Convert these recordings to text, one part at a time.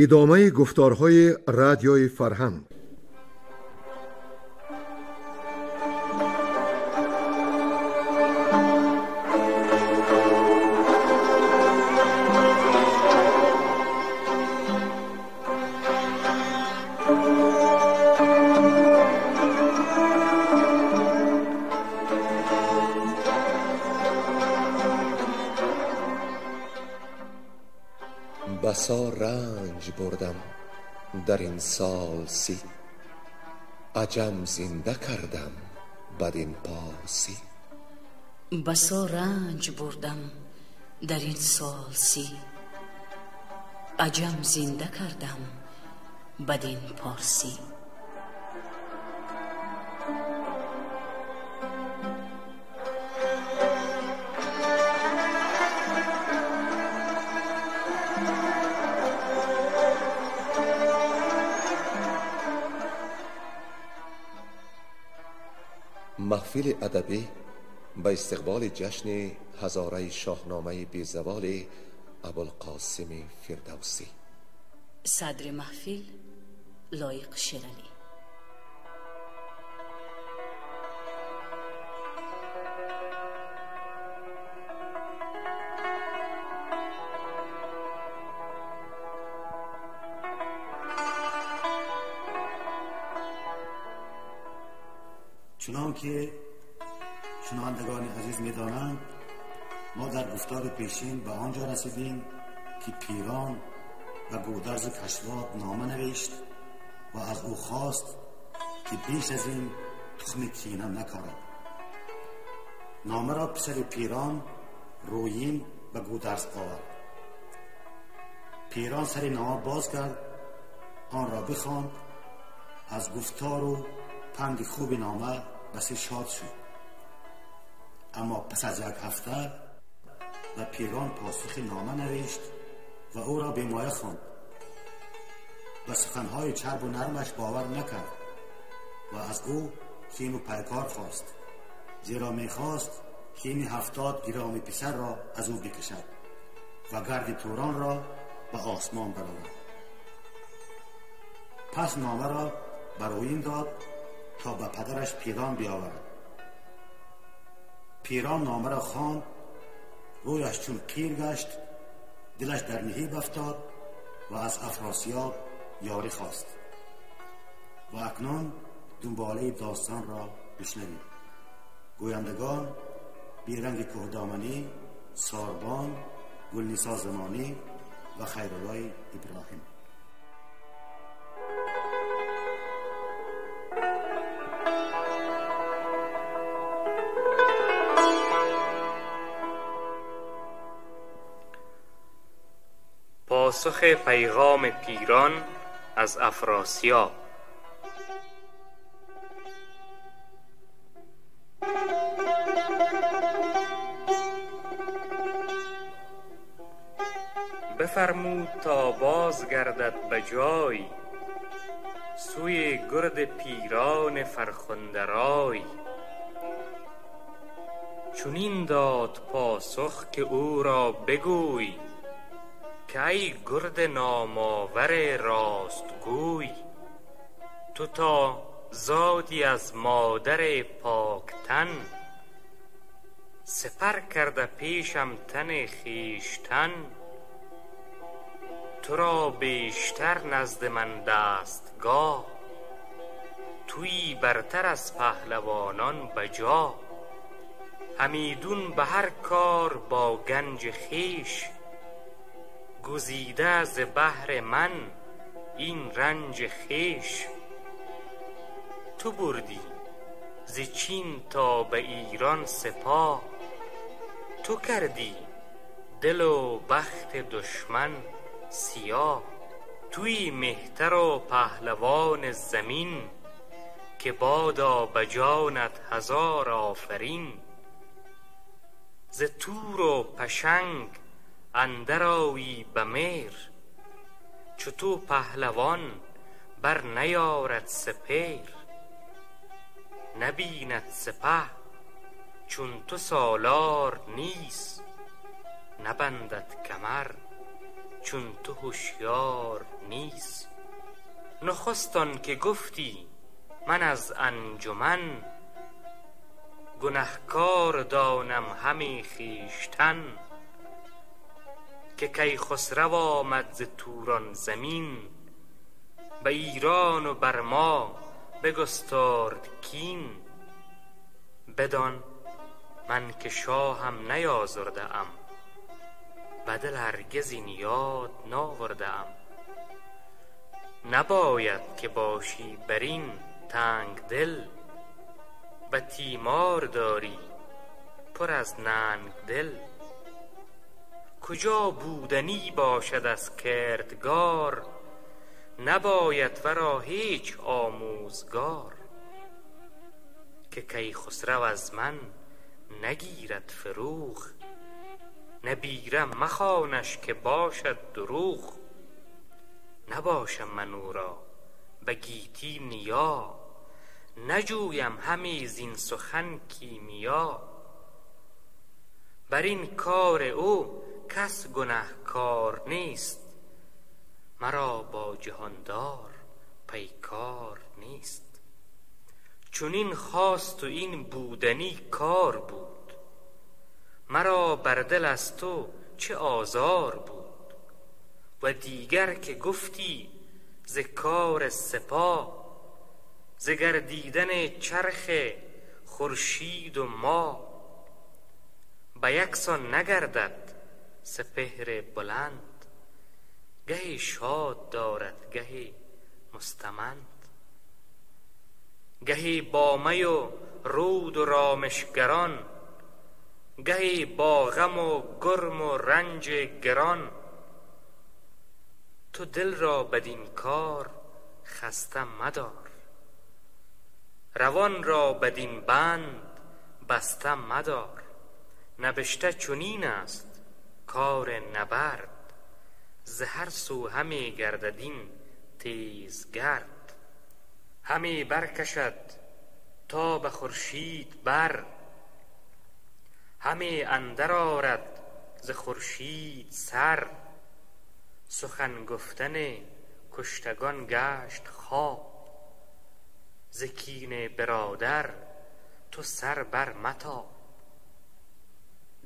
Идомаи гуфторҳои радиои фарҳанг. بسا رنج بردم در این سال 30، عجم زنده کردم بدین پارسی. بسا رنج بردم در این سال 30، عجم زنده کردم بدین پارسی. Маҳфили адабӣ ба истиқболи ҷашни ҳазораи шоҳномаи безаволи Абулқосими Фирдавсӣ. Садри маҳфил Лоиқ Шералӣ. چنان که شنوندگان عزیز می‌دانند، ما در گفتار پیشین به آنجا رسیدیم که پیران و گودرز کشواد نامه نوشت و از او خواست که بیش از این تخم کینه نکارد. نامه را پسر پیران رویین به گودرز آورد. پیران سر نامه باز کرد، آن را بخواند. از گفتار و پند خوب نامه بسی شاد شد. اما پس از یک هفته و پیران پاسخ نامه نوشت و او را بیمایه خواند و سخنهای چرب و نرمش باور نکرد و از او کین و پیکار خواست، زیرا میخواست کین 70 گرامی پسر را از او بکشد و گرد توران را به آسمان برآورد. پس نامه را بر رویین داد تا به پدرش پیران بیاورد. پیران نامه را خواند، رویش چون قیر گشت، دلش در نهیب افتاد و از افراسیاب یاری خواست. و اکنون دنباله داستان را بشنوید. گویندگان بیرنگ کوهدامنی، ساربان، گلنیسا زمانی و خیرالله ابراهیم. پاسخ پیغام پیران از افراسیاب. بفرمود تا باز گردد به جای، سوی گرد پیران فرخنده رای. چنین داد پاسخ که او را بگوی، که ای گرد نامآور راستگوی، تو تا زادی از مادر پاکتن، سپر کرده پیشم تن خویشتن. تو را بیشتر نزد من دستگاه، تویی برتر از پهلوانان بجا. همیدون به هر کار با گنج خویش، گزیده ز بهر من این رنج خویش. تو بردی ز چین تا به ایران سپاه، تو کردی دل و بخت دشمن سیاه. تویی مهتر و پهلوان زمین، که بادا به جانت هزار آفرین. ز تور و پشنگ اندر آیی به مهر، چو تو پهلوان بر نیارد سپهر. نبیند سپه چون تو سالار نیست، نبندد کمر چون تو هشیار نیست. نخست آن که گفتی من از انجمن، گنهکار دانم همی خویشتن. که کیخسرو آمد ز توران زمین، به ایران و بر ما بگسترد کین. بدان من که شاهم نیازرده ام، به دل هرگز این یاد ناورده ام. نباید که باشی بر این تنگ دل، به تیمار داری پر از ننگ دل. کجا بودنی باشد از کردگار، نباید ورا هیچ آموزگار. که کیخسرو از من نگیرد فروغ، نبیره مخوانش که باشد دروغ. نباشم من او را به گیتی نیا، نجویم همی زین سخن کیمیا. بر این کار او کس گنهکار نیست، مرا با جهاندار پیکار نیست. چنین خواست و این بودنی کار بود، مرا بر دل از تو چه آزار بود. و دیگر که گفتی ز کار سپاه، ز گردیدن چرخ خورشید و ماه. به یکسان نگردد سپهر بلند، گهی شاد دارد گهی مستمند. گهی با می و رود و رامشگران، گهی با غم و گرم و رنج گران. تو دل را بدین کار خسته مدار، روان را بدین بند بسته مدار. نبشته چنین است کار نبرد، ز هر سو همی گردد این تیز گرد. همی برکشد تا به خورشید بر، همی اندر آرد ز خورشید سر. سخن گفتن کشتگان گشت خواب، ز کین برادر تو سر بر متاب.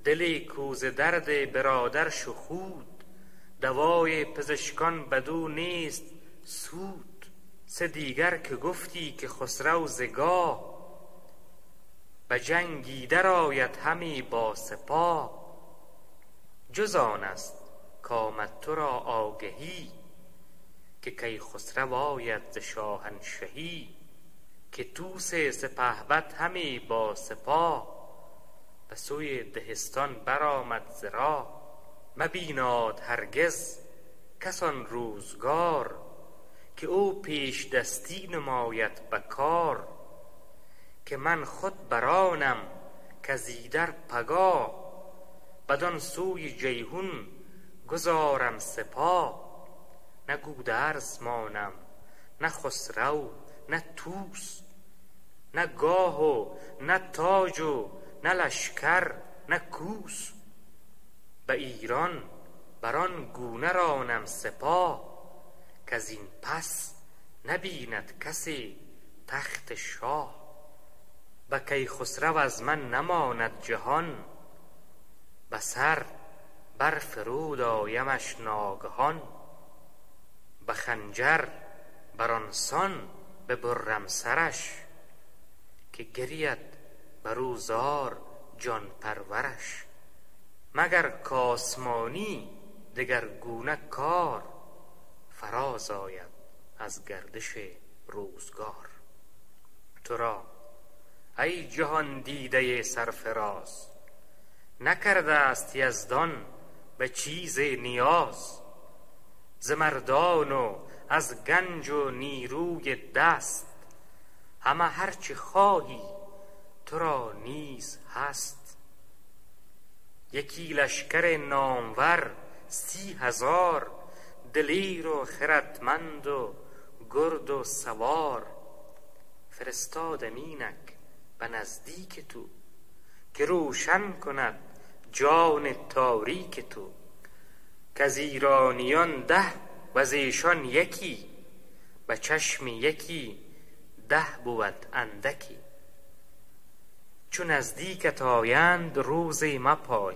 دلی کو ز درد برادر شخود، دوای پزشکان بدو نیست سود. سه دیگر که گفتی که خسرو ز گاه، به جنگ ایدر آید همی با سپاه. جز آن است کآمد تو را آگهی، که کیخسرو آید ز شاهنشهی. که طوس سپهبد همی با سپاه، به سوی دهستان برآمد ز راه. مبیناد هرگز کس آن روزگار، که او پیش دستی نماید به کار. که من خود برآنم کز ایدر پگاه، بدان سوی جیحون گذارم سپاه. نه گودرز مانم نه خسرو نه طوس، نه گاه و نه تاج و نه لشکر نه کوس. به ایران بر آن گونه رانم سپاه، کز این پس نبیند کسی تخت شاه. به کیخسرو از من نماند جهان، به سر بر فرود آیمش ناگهان. به خنجر بر آن سان ببرم سرش، که گرید بر او زار جان پرورش. مگر کآسمانی دگر گونه کار، فراز آید از گردش روزگار. تو را ای جهان دیده سرفراز، نکرده است یزدان به چیز نیاز. ز مردان و از گنج و نیروی دست، همه هر چه خواهی تو را نیز هست. یکی لشکر نامور 30,000، دلیر و خردمند و گرد و سوار. فرستادم اینک به نزدیک تو، که روشن کند جان تاریک تو. که از ایرانیان 10 و از ایشان یکی، به چشم یکی 10 بود اندکی. چو نزدیکت آیند روزی مپای،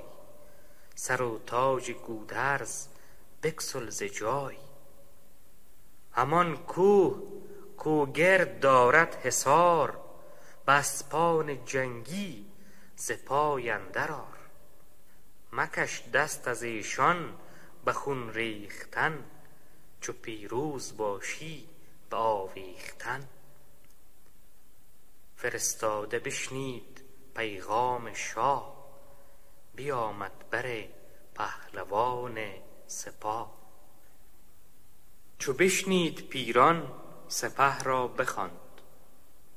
سر و تاج گودرز بگسل ز جای. همان کوه کو گرد دارد حصار، به اسپان جنگی ز پای اندر آر. مکش دست از ایشان به خون ریختن، چو پیروز باشی به آویختن. فرستاده بشنید پیغام شاه، بیامد بر پهلوان سپاه. چو بشنید پیران سپه را بخواند،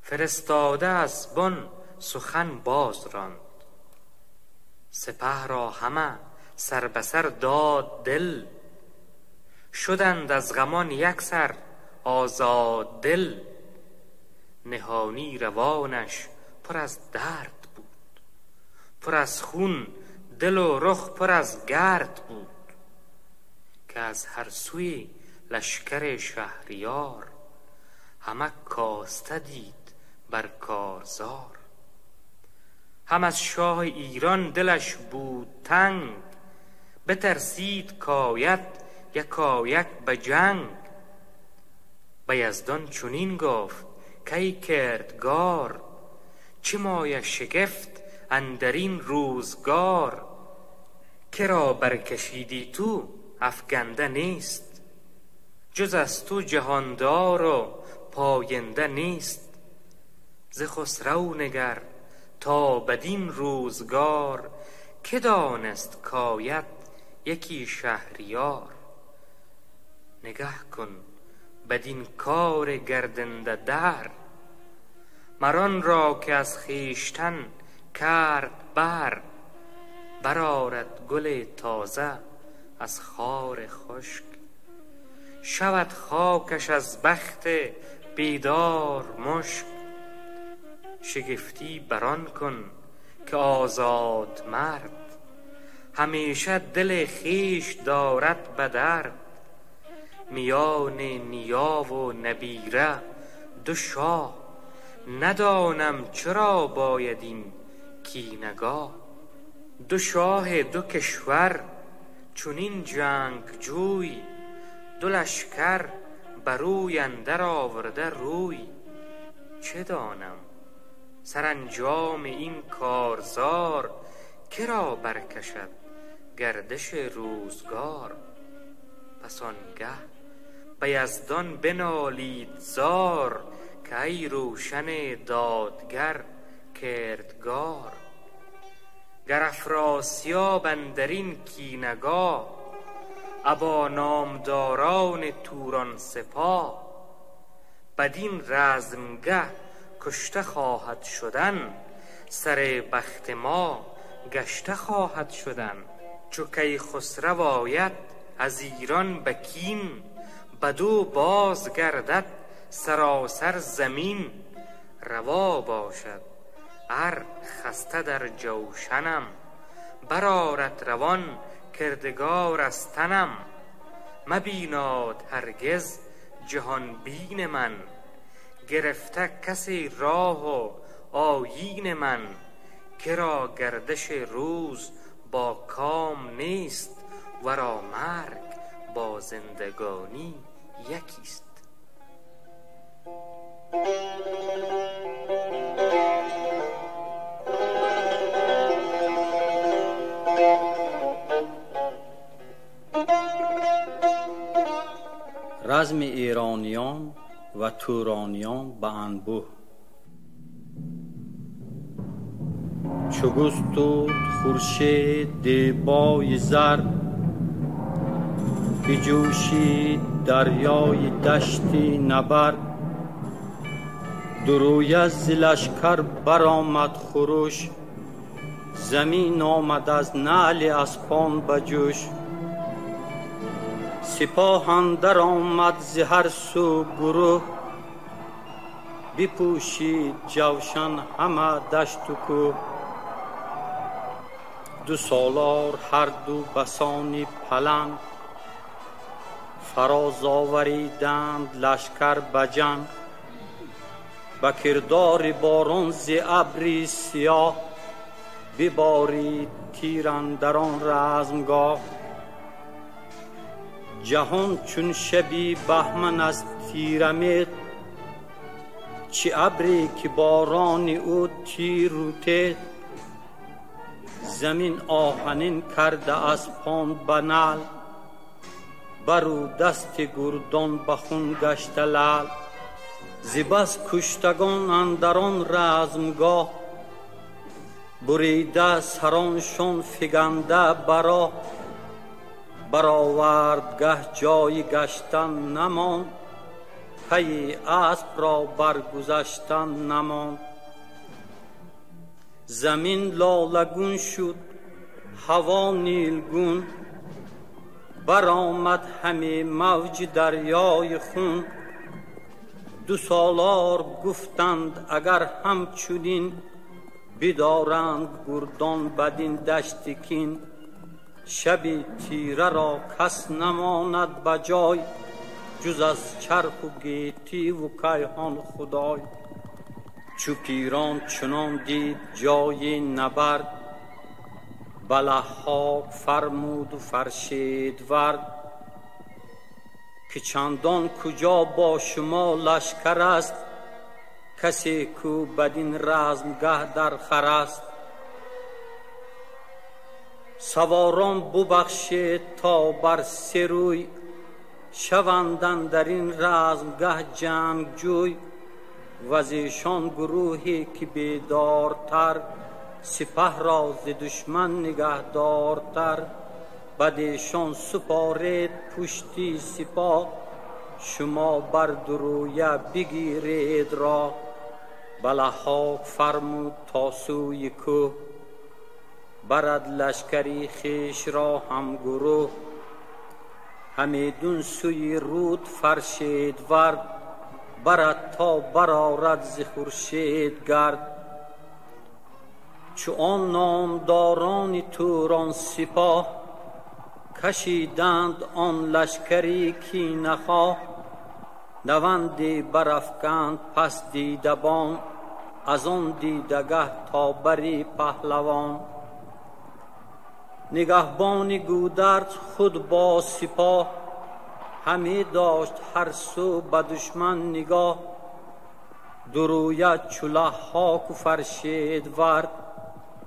فرستاده از بن سخن باز راند. سپه را همه سر به سر داد دل، شدند از غمان یک سر آزاد دل. نهانی روانش پر از درد بود، پر از خون دل و رخ پر از گرد بود. که از هر سوی لشکر شهریار، همه کاسته دید بر کارزار. هم از شاه ایران دلش بود تنگ، بترسید کاید یکایک به جنگ. به یزدان چنین گفت کای کردگار، چه مایه شگفت اندرین روزگار. کرا برکشیدی تو افگنده نیست، جز از تو جهاندار و پاینده نیست. ز خسرو نگر تا بدین روزگار، که دانست کاید یکی شهریار. نگه کن بدین کار گردنده در، مران را که از خویشتن کرد بر. برآرد گل تازه از خار خشک، شود خاکش از بخت بیدار مشک. شگفتی بران کن که آزاد مرد، همیشه دل خویش دارد به درد. میان نیا و نبیره دو شاه، ندانم چرا باید این کینه گاه. دو شاه دو کشور چنین جنگ جوی، دو لشکر بروی اندر آورده روی. چه دانم سرانجام این کارزار، کرا برکشد گردش روزگار. پس آنگه به یزدان بنالید زار، که ای روشن دادگر کردگار. گر افراسیاب اندرین کینه گاه، ابا نامداران توران سپاه. بدین رزمگه کشته خواهد شدن، سر بخت ما گشته خواهد شدن. چو کیخسرو آید از ایران به کین، بدو باز گردد سراسر زمین. روا باشد ار خسته در جوشنم، برآرد روان کردگار از تنم. مبیناد هرگز جهان بین من، گرفته کسی راه و آیین من. کرا گردش روز با کام نیست، ورا مرگ با زندگانی یکیست. Разми эрониён ва турониён ба анбӯҳ. Чу густуд хуршед дебои зар, биҷӯшид дарёи дашти набард. Ду рӯя зи лашкар баромад хуруш, замин омад аз наъли аспон ба ҷӯш. Сипоҳ андар омад зи ҳар сӯ гурӯҳ, бипӯшид ҷавшан ҳама дашту кӯҳ. Ду солор ҳарду басони паланг, Фароз овариданд лашкар ба ҷанг, ба кирдори борон зи абри сиёҳ, биборид тир андар он размгоҳ. Ҷаҳон чун шаби баҳман аз тира меғ, чи абре ки борони ӯ тиру теғ. Замин оҳанин карда аз пон ба наъл, бару дасти гурдон ба хун гашта лаъл. Зи бас куштагон андар он размгоҳ, бурида сароншон фиганда ба роҳ. Баровардгаҳ ҷои гаштан намонд, пайи аспро баргузаштан намонд. Замин лолагун шуд, ҳаво нилгун, баромад ҳаме мавҷи дарёи хун. Ду солор гуфтанд агар ҳамчунин, бидоранд гурдон бадин дашти кин. Шаби тираро кас намонад ба ҷой, ҷуз аз чарху гетиву кайҳон худой. Чу пирон чунон дид ҷои набард, ба Лаҳҳок фармуду Фаршидвард, ки чандон куҷо бо шумо лашкар аст, касе кӯ бадин размгаҳ дар хар аст. Саворон бубахшед то бар се рӯй, шаванд андар ин размгаҳ ҷангҷӯй. Вазешон гурӯҳе ки бедортар, сипаҳро зи душман нигаҳдортар. Бадешон супоред пушти сипоҳ, шумо бар дурӯя бигиред роҳ. Ба Лаҳҳок фармуд то сӯи кӯҳ, барад лашкари хешро ҳамгурӯҳ. Ҳамедун сӯи руд Фаршидвард, барад то барорад зи хуршед гард. Чу он номдорони Турон сипоҳ, кашиданд он лашкари кинахоҳ. Наванде барафканд пас дидабон, аз он дидагаҳ то бари паҳлавон. Нигаҳбони Гӯдарз худ бо сипоҳ, ҳаме дошт ҳар сӯ ба душман нигоҳ. Дурӯя чу Лаҳҳоку Фаршидвард,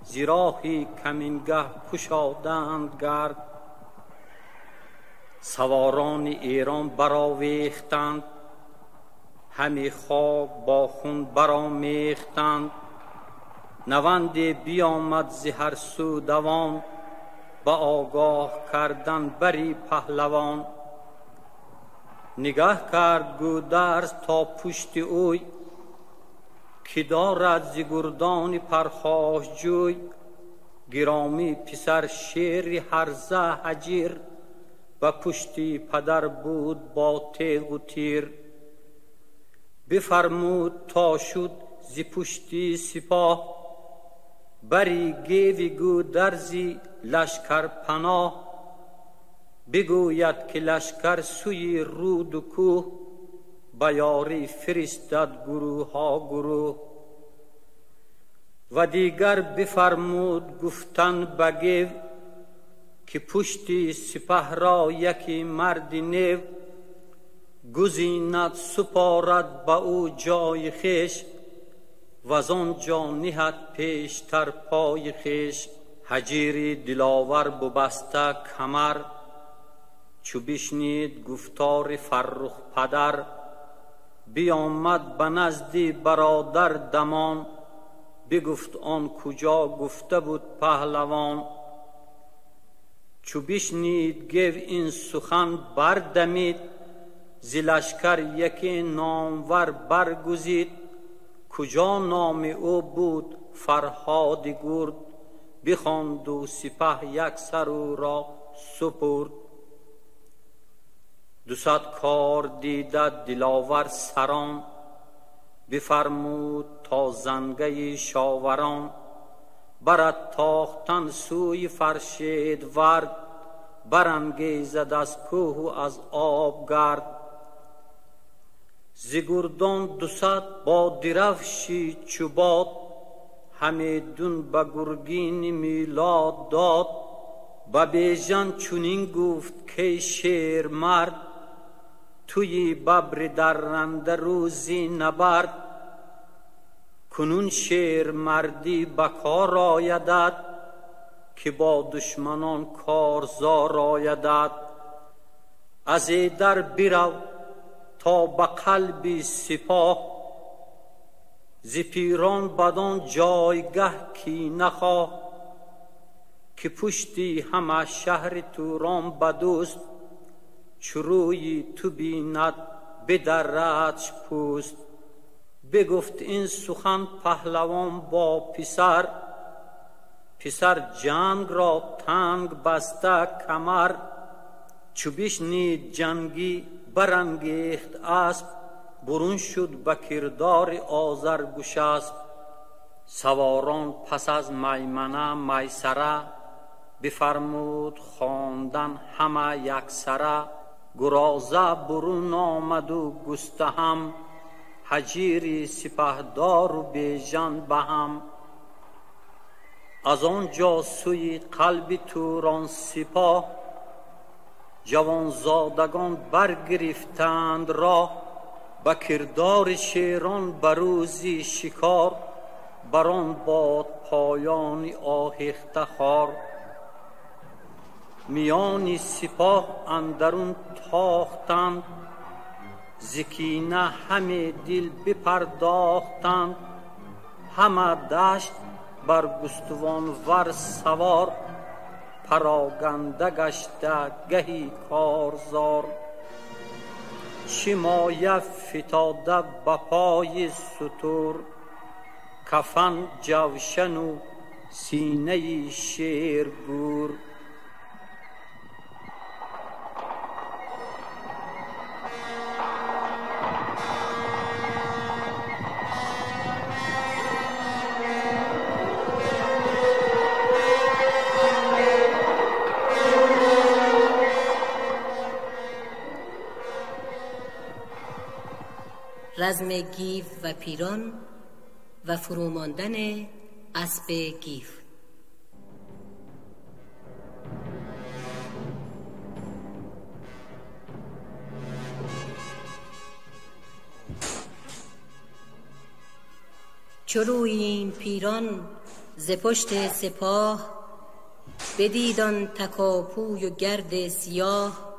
зи роҳи камингаҳ кушоданд гард. Саворони Эрон баровехтанд, ҳаме хок бо хун баромехтанд. Наванде биёмад зи ҳар сӯ давон, ба огоҳ кардан бари паҳлавон. Нигаҳ кард Гӯдарз то пушти ӯй, ки дорад зи гурдони пархошҷӯй. Гиромӣ писар шери ҳарза ҳаҷир, ба пушти падар буд бо теғу тир. Бифармуд то шуд зи пушти сипоҳ, бари геви Гӯдарзи лашкарпаноҳ. Бигӯяд ки лашкар сӯи руду кӯҳ, ба ёрӣ фиристад гурӯҳҳо гурӯҳ. Ва дигар бифармуд гуфтан ба гев, ки пушти сипаҳро яке марди нев. Гузинад супорад ба ӯ ҷои хеш, вазон ҷо ниҳад пештар пои хеш. Ҳаҷири диловар бубаста камар, чу бишнид гуфтори Фаррух падар. Биомад ба назди бародар дамон, бигуфт он куҷо гуфта буд паҳлавон. Чу бишнид гев ин сухан бардамид, зи лашкар яке номвар баргузид. Куҷо номи ӯ буд Фарҳоди гурд, бихонду сипаҳ яксар ӯро супурд. 200 кор дида диловар сарон, бифармуд то зангаи шоварон. Барад тохтан сӯи Фаршидвард, برانگیزد از کوه و از آب گرد. ز گردان 200 با درفشی چو باد، همیدون به گرگین میلاد داد. به بیژن چنین گفت که شیر مرد، توی ببر درنده روزی نبرد. کنون شیر مردی به کار آیدت، که با دشمنان کارزار آیدت. از ایدر برو تا به قلب سپاه، ز پیران بدان جایگه کی نخواه. که پشتی همه شهر توران بدوست، چو روی تو بیند بدردش پوست. بگفت این سخن پهلوان با پسر، پسر جنگ را تنگ بسته کمر. چو بشنید جنگی برانگیخت اسب، برون شد به کردار آذرگشسب. سواران پس از میمنه میسره، بفرمود خواندن همه یکسره. گرازه برون آمد و گستهم، هجیر سپهدار و بیژن به هم. از آنجا سوی قلب توران سپاه، جوانزادگان برگرفتند راه. به کردار شیران بروزی شکار، بران باد پایان آهخته خار. میان سپاه اندرون تاختند، ز کینه همه دل بپرداختند. همه دشت بر گستوان ور سوار، پراگنده گشته گهی کارزار. چه مایه فتاده به پای ستور، کفن جوشن و سینه شیر گور. رزم گیو و پیران و فروماندن اسب گیو. چو رویین پیران ز پشت سپاه، بدید آن تکاپوی و گرد سیاه.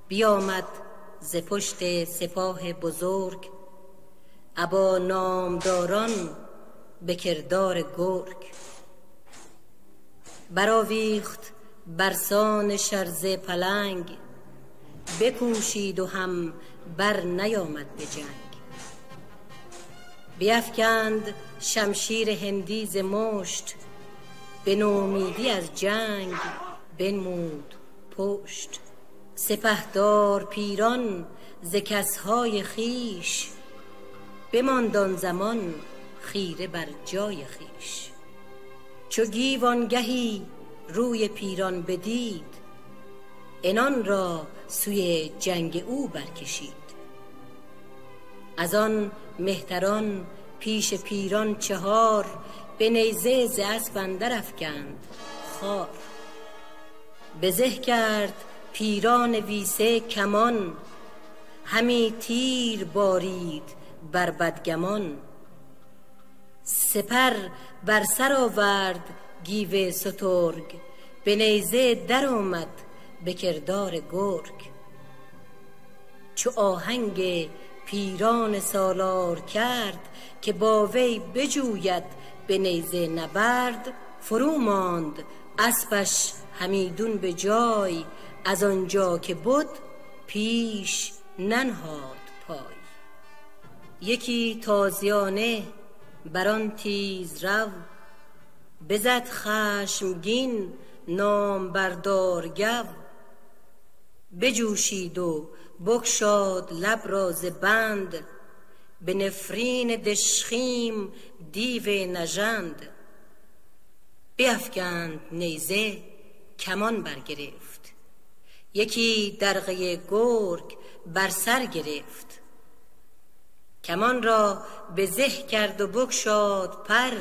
بیامد ز پشت سپاه بزرگ، ابا نامداران به کردار گرگ. برآویخت برسان شرزه پلنگ، بکوشید و هم بر نیامد به جنگ. بیفکند شمشیر هندی ز مشت، به نومیدی از جنگ بنمود پشت. سپهدار پیران ز کسهای خویش، بماند آن زمان خیره بر جای خویش. چو گیو آنگهی روی پیران بدید، عنان را سوی جنگ او برکشید. از آن مهتران پیش پیران چهار، به نیزه ز اسب اندر افکند خوار. بزه کرد پیران ویسه کمان، همی تیر بارید بر بدگمان. سپر بر سر آورد گیو سترگ، به نیزه در آمد به کردار گرگ. چو آهنگ پیران سالار کرد، که با وی بجوید به نیزه نبرد. فرو ماند اسپش همیدون به جای، از آنجا که بد پیش ننهاد پای. یکی تازیانه بران تیز رو، بزد خشمگین نام بردار گو. بجوشید و بگشاد لب را ز بند، به نفرین دشخیم دیو نژند. بیفکند نیزه کمان برگرفت، یکی درغه گرگ بر سر گرفت. کمان را به زه کرد و بگشاد پر،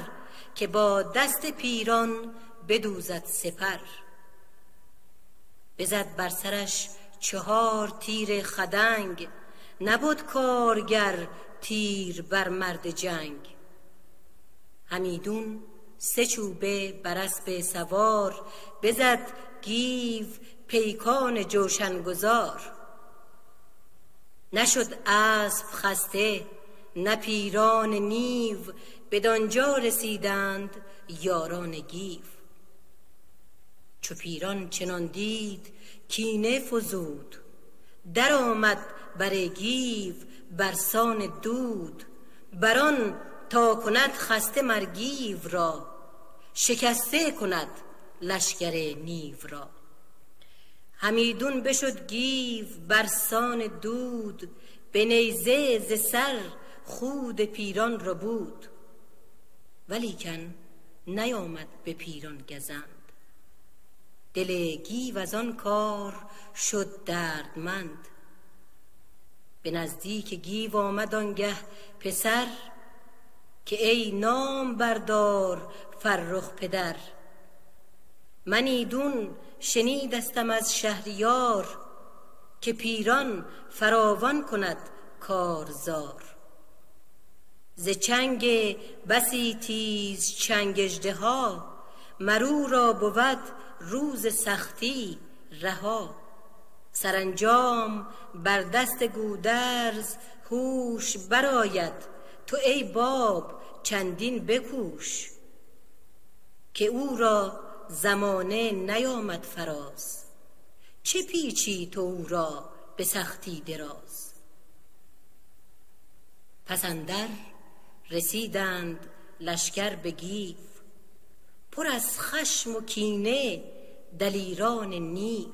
که با دست پیران بدوزد سپر. بزد بر سرش 4 تیر خدنگ، نبود کارگر تیر بر مرد جنگ. همیدون 3 چوبه بر اسب سوار، بزد گیو پیکان جوشنگزار. نشد اسب خسته نه پیران نیو، بدانجا رسیدند یاران گیو. چو پیران چنان دید کینه فزود، در آمد بر گیو برسان دود. بران تا کند خسته مر گیو را، شکسته کند لشکر نیو را. همیدون بشد گیو برسان دود، به نیزه ز سر خود پیران ربود. ولیکن نیامد به پیران گزند، دل گیو از آن کار شد دردمند. به نزدیک گیو آمد آنگه پسر، که ای نام بردار فرخ پدر. من ایدون شنیدستم از شهریار، که پیران فراوان کند کارزار. ز چنگ بسی تیز چنگ اژدها، مر او را بود روز سختی رها. سرانجام بر دست گودرز هوش برآید، تو ای باب چندین بکوش. که او را زمانه نیامد فراز، چه پیچی تو او را به سختی دراز. پس اندر رسیدند لشکر به گیو، پر از خشم و کینه دلیران نیو.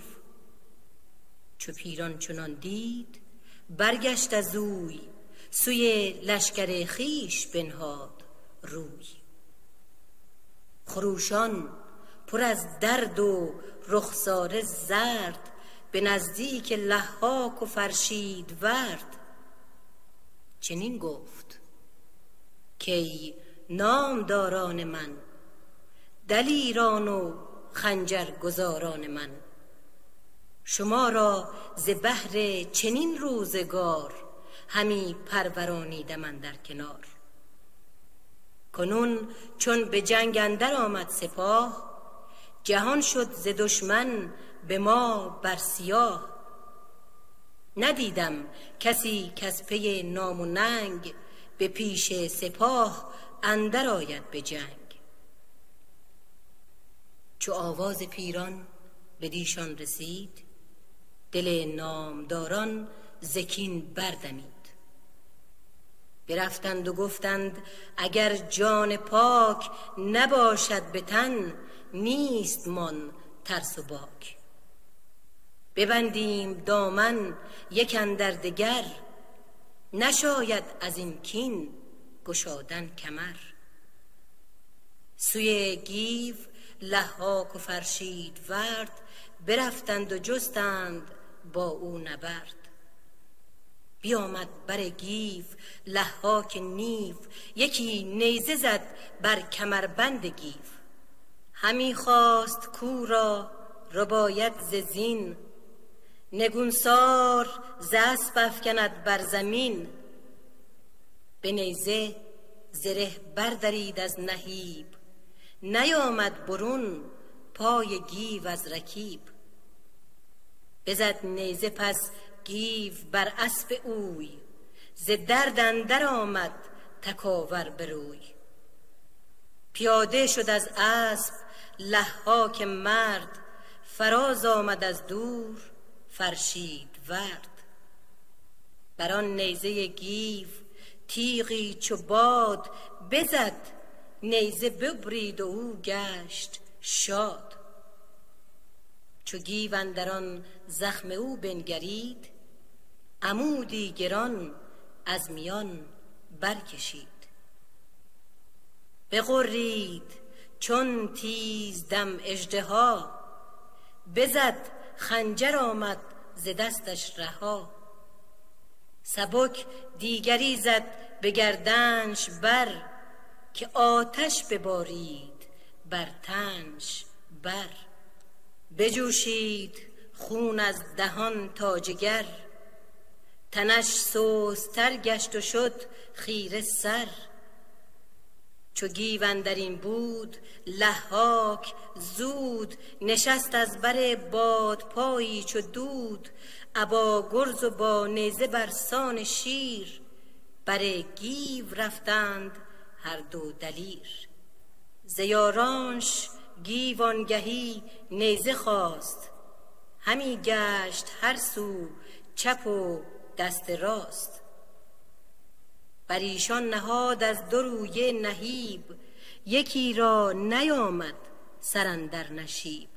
چو پیران چنان دید برگشت از اوی، سوی لشکر خویش بنهاد روی. خروشان پر از درد و رخساره زرد، به نزدیک لحاک و فرشید ورد. چنین گفت کای نامداران من، دلیران و خنجر گزاران من. شما را ز بهر چنین روزگار، همی پرورانیدم اندر کنار. کنون چون به جنگ اندر آمد سپاه، جهان شد ز دشمن به ما بر سیاه. ندیدم کسی کز پی نام و ننگ، به پیش سپاه اندر آید به جنگ. چو آواز پیران بدیشان رسید، دل نامداران ز کین بردمید. برفتند و گفتند اگر جان پاک نباشد به تن، نیست مان ترس و باک. ببندیم دامن یک اندر دگر، نشاید از این کین گشادن کمر. سوی گیو لحاک و فرشید ورد، برفتند و جستند با او نبرد. بیامد بر گیو لحاک نیو، یکی نیزه زد بر کمربند گیو. همی خواست کو را رباید ز زین، نگونسار ز اسپ افکند بر زمین. به نیزه زره بردرید از نهیب، نیامد برون پای گیو از رکیب. بزد نیزه پس گیو بر اسپ اوی، ز درد اندر آمد تکاور بروی. پیاده شد از اسپ لحاک مرد، فراز آمد از دور فرشید ورد. بر آن نیزه گیو تیغی چو باد، بزد نیزه ببرید و او گشت شاد. چو گیو اندر آن زخم او بنگرید، عمودی گران از میان برکشید. بغرید چون تیز دم اژدها، بزد خنجر آمد ز دستش رها. سبک دیگری زد به گردنش بر، که آتش ببارید بر تنش بر. بجوشید خون از دهان تا جگر، تنش سست‌تر گشت و شد خیره سر. چو گیو اندرین بود لهاک زود، نشست از بر بادپایی چو دود. ابا گرز و با نیزه بر سان شیر، بر گیو رفتند هر دو دلیر. ز یارانش گیو آنگهی نیزه خواست، همی گشت هر سو چپ و دست راست. بر ایشان نهاد از دو رویه نهیب، یکی را نیامد سر اندر نشیب.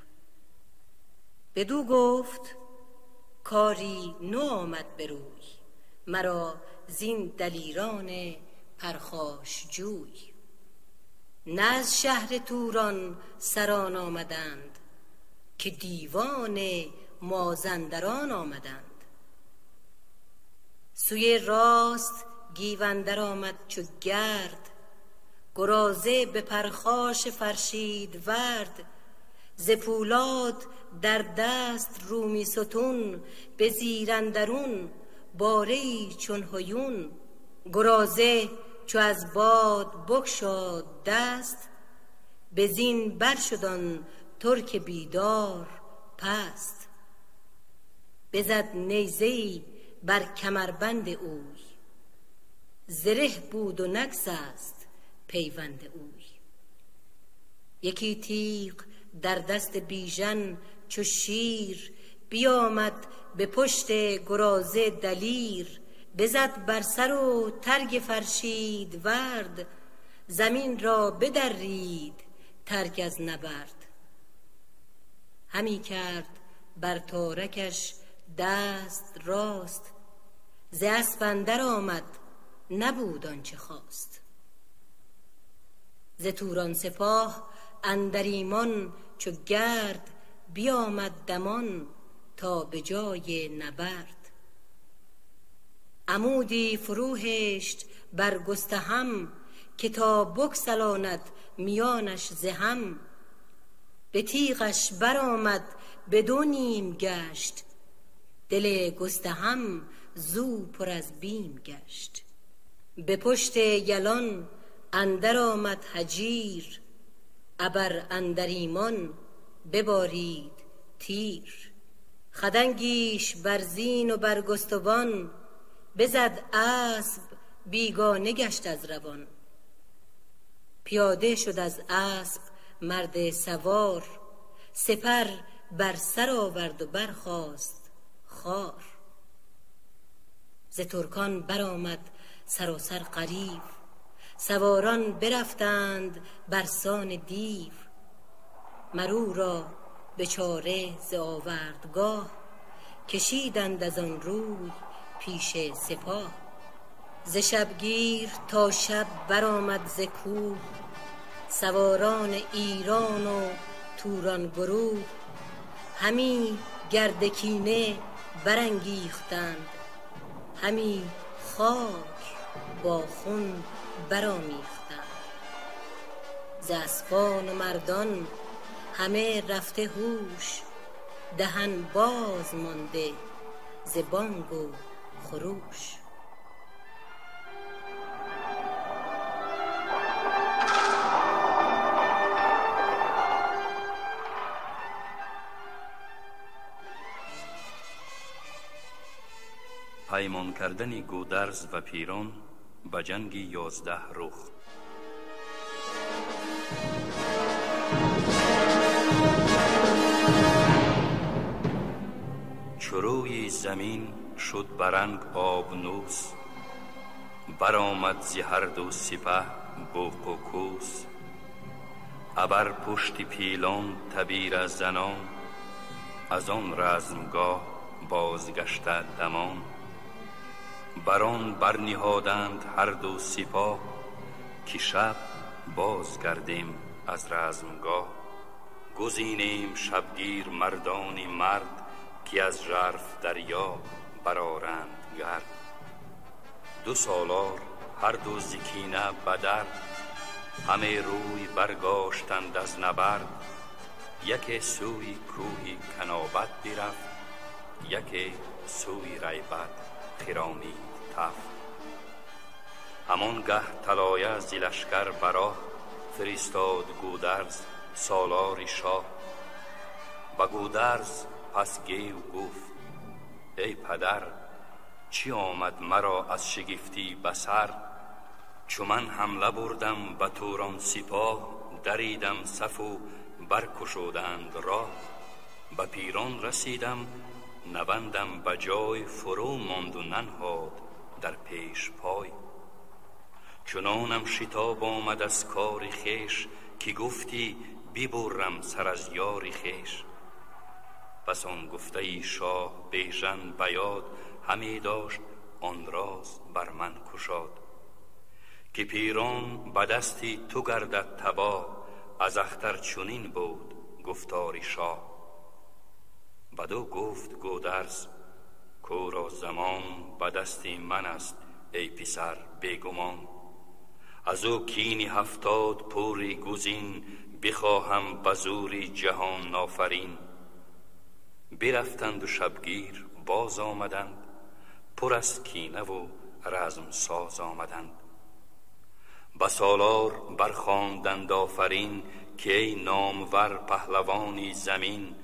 بدو گفت کاری نو آمد به روی، مرا زین دلیران پرخاش جوی. نه از شهر توران سران آمدند، که دیوان مازندران آمدند. سوی راست گیو اندر آمد چو گرد، گرازه به پرخاش فرشید ورد. ز پولاد در دست رومی ستون، به زیر اندرون باره ای چون هیون. گرازه چو از باد بگشاد دست، به زین بر شد آن ترک بیدار پست. بزد نیزه ای بر کمربند اوی، زره بود و نگسست پیوند اوی. یکی تیغ در دست بیژن چو شیر، بیامد به پشت گرازه دلیر. بزد بر سر و ترگ فرشید ورد، زمین را بدرید ترگ از نبرد. همی کرد بر تارکش دست راست، ز اسپ اندر آمد نبود آنچه خواست. ز توران سپاه اندر ایمان چو گرد، بیامد دمان تا به جای نبرد. عمودی فرو هشت بر گستهم، که تا بگسلاند میانش ز هم. به تیغش برآمد به دو نیم گشت، دل گستهم زو پر از بیم گشت. به پشت یلان اندر آمد هجیر، ابر اندر ایمان ببارید تیر. خدنگیش بر زین و بر گستوان، بزد اسب بیگانه گشت از روان. پیاده شد از اسب مرد سوار، سپر بر سر آورد و برخاست خار. ز ترکان برآمد سراسر غریو، سواران برفتند برسان دیو. مر او را به چاره ز آوردگاه، کشیدند از آن روی پیش سپاه. ز شبگیر تا شب برآمد ز کوه، سواران ایران و توران گروه. همی گرد کینه برانگیختند، همی خاک با خون برآمیختند. ز اسپان و مردان همه رفته هوش، دهن باز مانده ز بانگ و خروش. پیمان کردن گودرز و پیران به جنگ 11 رخ. چروی زمین شد برنگ آبنوس، برآمد ز هر دو سپه بوق و کوس. ابر پشت پیلان تبیره زنان، از آن رزمگاه بازگشته دمان. بران برنهادند هر دو سپاه، که شب بازگردیم از رزمگاه. گزینیم شبگیر مردانی مرد، که از ژرف دریا برآرند گرد. دو سالار هر دو ز کینه بدر، همه روی برگاشتند از نبرد. یکی سوی کوهی کنابت برفت، یکی سوی ریبت خرامید تفت. همان گه طلایه ز لشکر براه، فرستاد گودرز سالار شاه. به گودرز پس گیو گفت ای پدر، چی آمد مرا از شگفتی به سر؟ چو من حمله بردم به توران سپاه، دریدم صف و برکشودند راه. به پیران رسیدم نوندم به جای، فرو ماند و ننهاد در پیش پای. چنانم شتاب آمد از کار خویش، که گفتی ببرم سر از یار خویش. پس آن گفته شاه بیژن به یاد، همی داشت آن راز بر من کشاد. که پیران به دستی تو گردد تباه، از اختر چنین بود گفتار شاه. بدو گفت گودرز کو را زمان، به دستی من است ای پسر بیگمان. از او کینی 70 پوری گزین، بخواهم به زوری جهان آفرین. برفتند و شبگیر باز آمدند، پر از کینه و رزم ساز آمدند. به سالار برخواندند آفرین، که ای نامور پهلوانی زمین.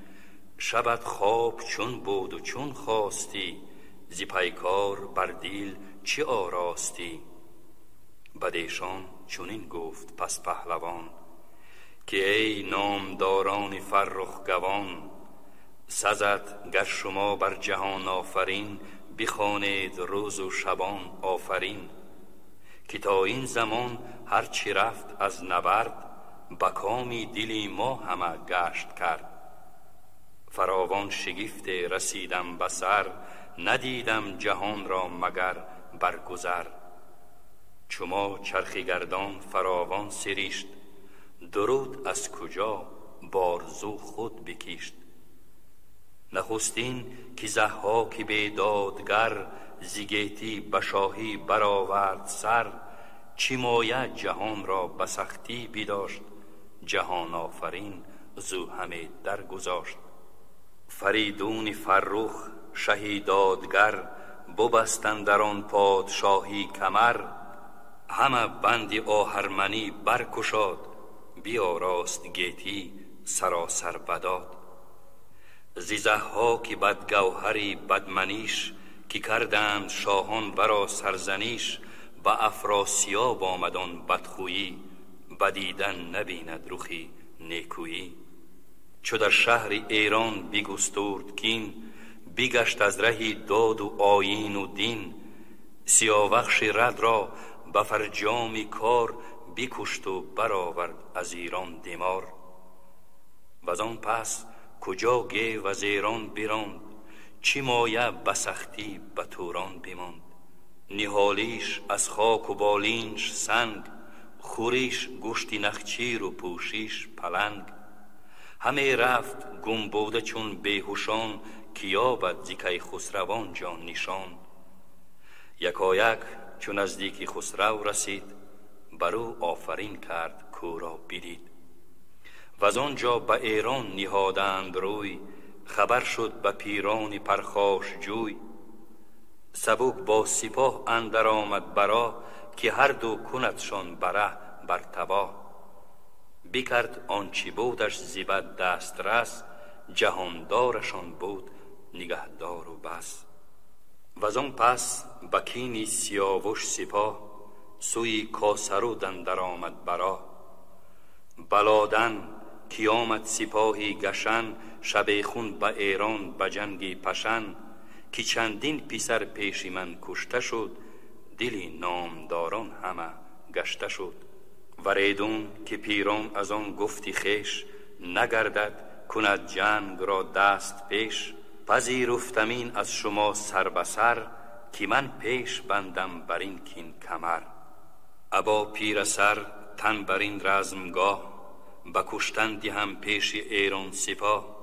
شبت خواب چون بود و چون خواستی، ز پیکار بر دیل چه آراستی؟ بدیشان چنین گفت پس پهلوان، که ای نامداران فرخ گوان. سزد گر شما بر جهان آفرین، بخوانید روز و شبان آفرین. که تا این زمان هر چی رفت از نبرد، به کامی دلی ما همه گشت کرد. فراوان شگفت رسیدم به سر، ندیدم جهان را مگر برگذر. چو ما چرخی گردان فراوان سریشت، درود از کجا بارزو خود بکیشت. نخستین که ضحاک بیدادگر، ز گیتی به شاهی برآورد سر. چی مایه جهان را به سختی بداشت، جهان آفرین زو همه درگذاشت. فریدون فرخ شهی دادگر، ببست اندر آن پادشاهی کمر. همه بند آهرمنی برکشاد، بیاراست گیتی سراسر بداد. ز ضحاک بدگوهری بدمنیش، که کردند شاهان ورا سرزنیش. به افراسیاب آمد آن بدخویی، بدیدن نبیند رخی نیکویی. چو در شهر ایران بگسترد کین، بگشت از رهی داد و آیین و دین. سیاوخش رد را به فرجام کار، بکشت و برآورد از ایران دمار. وزان پس کجا گیو از ایران براند، چی مایه به سختی به توران بماند. نهالیش از خاک و بالینش سنگ، خوریش گوشت نخچیر و پوشیش پلنگ. همه رفت گم بوده چون بیهوشان، که یابد ز کیخسروان جان نشان. یکایک چو نزدیک خسرو رسید، بر او آفرین کرد کو را بدید. وز آنجا به ایران نهادند روی، خبر شد به پیران پرخاش جوی. سبک با سپاه اندر آمد برا، که هر دو کندشان بره بر تباه. بکرد آنچه بودش ز بد دسترس، جهاندارشان بود نگهدار و بس. وزان پس به کین سیاوش سپاه، سوی کاسرود اندر آمد برا. بلادن کی آمد سپاهی گشن، شبیخون به ایران به جنگ پشن. که چندین پسر پیش من کشته شد، دل نامداران همه گشته شد. وریدون که پیران از آن گفتی خویش، نگردد کند جنگ را دست پیش. پذیرفتمین از شما سر به سر، که من پیش بندم بر این کین کمر. ابا پیر سر تن بر این رزمگاه، به کشتن دهم پیش ایران سپاه.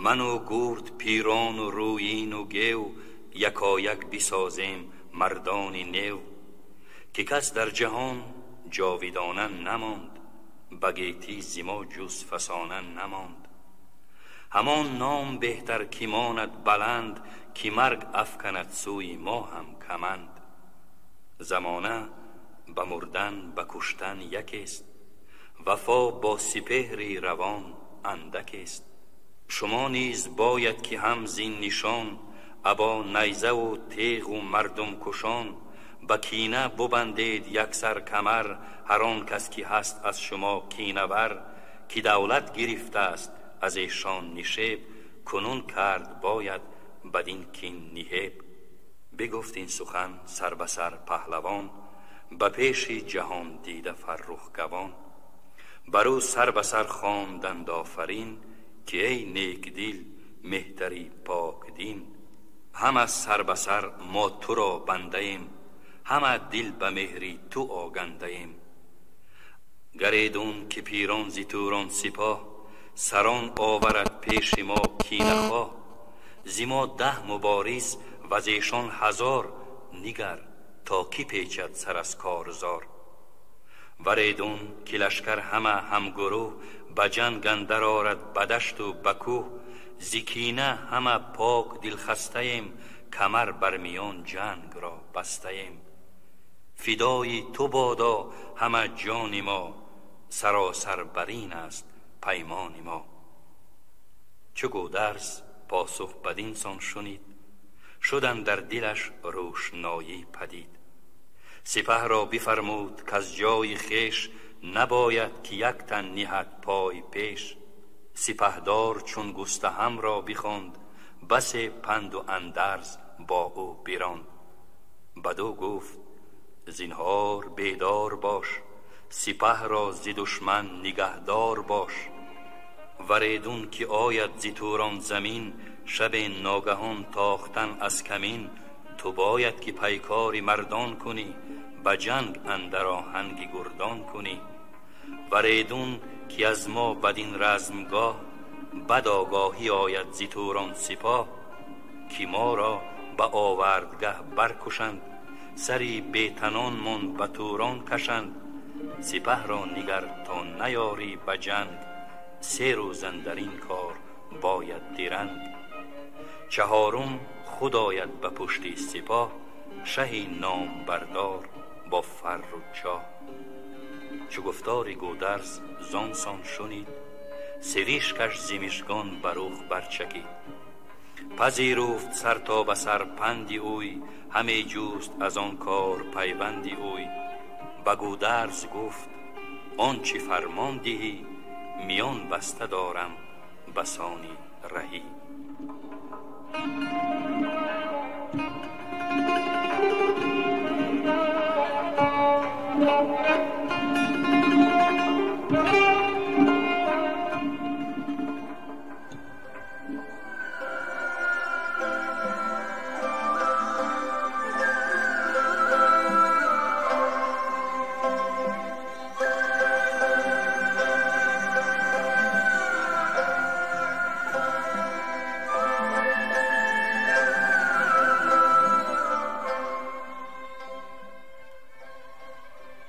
Ман ва гурд, пирон ва рӯин ва гев, якояк бисозем мардони нев. Ки кас дар ҷаҳон ҷовидона намонд, ба гетӣ зи мо ҷуз фасона намонд. Ҳамон ном беҳтар ки монад баланд, ки марг афканад сӯи мо ҳам каманд. Замона ба мурдан ба куштан якест, вафо бо сипеҳри равон андакест. Шумо низ бояд ки ҳам зин нишон, або найзаву теғу мардумкушон, ба кина бубандед яксар камар, ҳар он кас ки ҳаст аз шумо кинавар, ки давлат гирифтааст аз эшон нишеб, кунун кард бояд бадин кин ниҳеб. Бигуфт ин сухан сар ба сар паҳлавон, ба пеши ҷаҳон дида фаррух гавон. Бар ӯ сар ба сар хонданд офарин, ки эй некдил меҳтари покдин. Ҳама сар ба сар мо туро бандаем, ҳама дил ба меҳри ту огандаем. Гаредун ки пирон зи турон сипоҳ, сарон оварад пеши мо кинахоҳ. Зи мо 10 мубориз ва зешон 1000, нигар то ки печад сар аз корзор. Варедун ки лашкар ҳама ҳамгурӯҳ, ба ҷанг андар орад ба дашту ба кӯҳ. Зи кина ҳама пок дилхастаем, камар бар миён ҷанг ро бастаем. Фидои ту бодо ҳама ҷони мо, саросар барин аст паймони мо. Чу Гӯдарз посух бадин сон шунид, шудан дар дилаш рӯшноӣ падид. Сипаҳро бифармуд каз ҷои хеш, набояд ки як тан ниҳад пой пеш. Сипаҳдор чун Густаҳамро бихонд, басе панду андарз бо ӯ биронд. Бадӯ гуфт: зинҳор бедор бош, сипаҳро зи душман нигаҳдор бош. Варедун ки ояд зи Турон замин, шаби ногаҳон тохтан аз камин. Ту бояд ки пайкори мардон кунӣ, ба ҷанг андар оҳанги гурдон кунӣ. Варедун ки аз мо бадин размгоҳ, бад огоҳӣ ояд зи Турон сипоҳ, ки моро ба овардгаҳ баркушанд, сари бетанонмон ба Турон кашанд. Сипаҳро нигар то наёрӣ ба ҷанг, 3 рӯз андар ин кор бояд диранг. 4 худ ояд ба пушти сипоҳ, шаҳи номбардор бо фарру чоҳ. Чу гуфтори Гӯдарз зон сон шунид, сиришкаш зимишгон ба рух барчакид. Пазируфт сар то ба сар панди ӯй, ҳаме ҷуст аз он кор пайванди ӯй. Ба Гӯдарз гуфт: он чи фармон диҳӣ, миён баста дорам басони раҳӣ.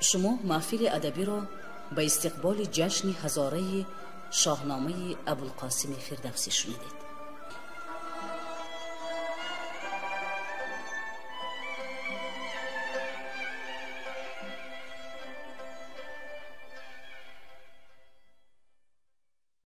Шумо маҳфили адабиро ба истиқболи ҷашни ҳазораи Шоҳномаи Абулқосими Фирдавсӣ шунидед.